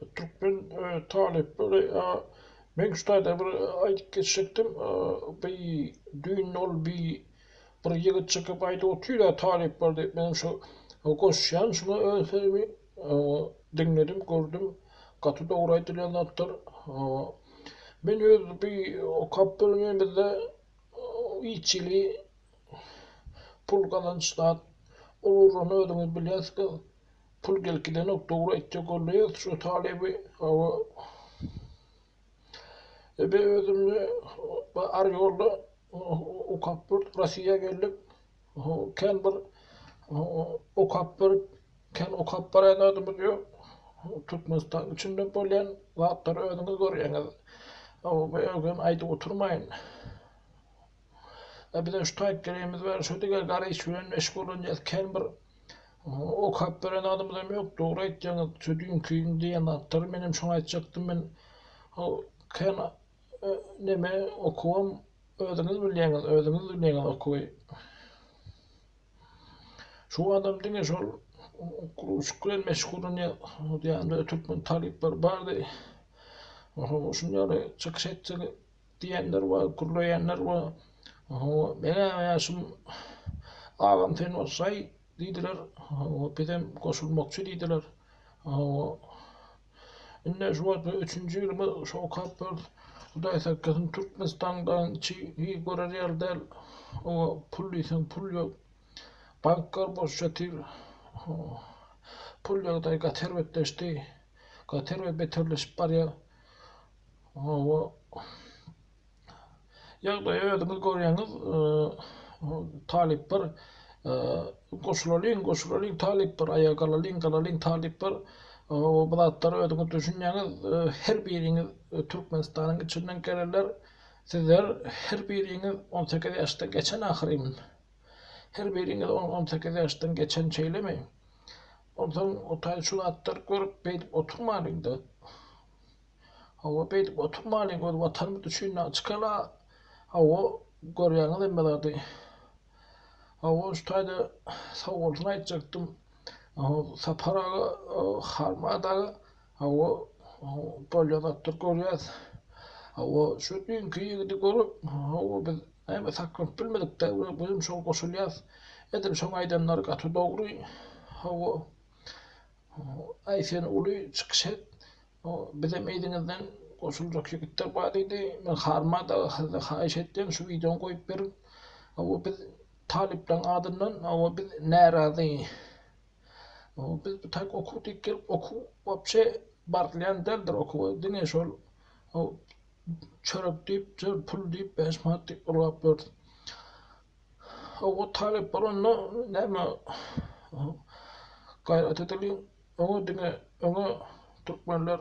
Türkmen talyplary men şu taýda bir aýdyp geçjekdim bi düýn ol bi bir ýigit çykyp aýdyp otyr-a talyplar diýip menem şu goşýan şuňa öz sözümi diňledim gördüm gaty dogry aýdylýan zatlar men öz bi okap ýörenimizde hiç hili pul gazanç zat ol ugruny özüňiz bilýänsiňiz Pul gelip gidenok dogry aýtýa goldaýas şu talyby hawa e be özümde ar ýolda okap bir Rossiýa geldik kän bir okap bir kän okap baraýan zadymyz ýok Türkmenistan içinde bolýan zatlary özüňiz görýäňiz hawa özüm aýdyp oturmaýyn. E bize şu taýyp geregimiz bar şu diňe gara iş bilen meşgullanýas kän bir Okap beren adamymyzam ýok, dogry aýtýaňyz, şu düýnki diýen zatlary menem şoňa aýtjakdym men kän neme okuwam özüňiz bilýäňiz, özüňiz bilýäňiz okuwy. Şu adam diňe şol gurluşyk bilen meşgullanýar diýende türkmen talyplary bardy. Şuny ýaly çykyş etjek diýenler bar, gürleýänler bar. Hawa, meň-ä ýaşym agam sen bolsaý diýdiler. Hawa, bizem goşulmakçy diýdiler. Hawa. Indi şu wagt üçünji ýylymyz şu okap ýörüs. Hudaý saklasyn Türkmenistandan içi hiç görer ýaly däl. Hawa, pul diýseň pul ýok. Banklar boş ýatyr. Pul ýagdaýy gaty erbetleşdi. Gaty erbet beterleşip barýar. Hawa. Ýagdaýy özüňiz görýäňiz. Talyplar goşulalyň, goşulalyň talyplar, aýaga galalyň, galalyň talyplar. Bu zatlary özüňiz düşünýäňiz. Her biriňiz Türkmenistanyň içinden gelenler, sizler her biriňiz 18 ýaşdan geçen ahyryn. Her biriňiz 18 ýaşdan geçen şeýlemi? Onsoň o taý şu zatlary görüp beýdip oturmalyň-da. Hawa beýdip oturmalyň öz watanymyz üçin çykala hawa görýäňiz hemme zady hawa şu taýda sag bolsun aýtjakdym Sapar aga Halmyrat aga hawa bolýan zatlar görýäs hawa şu düýnki ýigidi görüp hawa biz näme saklanyp bilmedikdä bizem şoňa goşulýas edil şoň aýdanlary gaty dogry hawa Aý sen uly çykyş et. Bizem yzyňyzdan goşuljak ýigitler bar diýdi. Men Harmada sizden haýyş etýän şu wideony goýup beriň. Hawa biz talyplaryň adyndan hawa biz närazy. Hawa biz bu taýk okuw diýip gelip okuw wapşe barylýan däldir okuwa diňe şol çörek diýip pul diýip 5 manat diýip ylgap ýörüs. Hawa talyp bolanda näme gaýrat edeliň öňe diňe öňe türkmenler.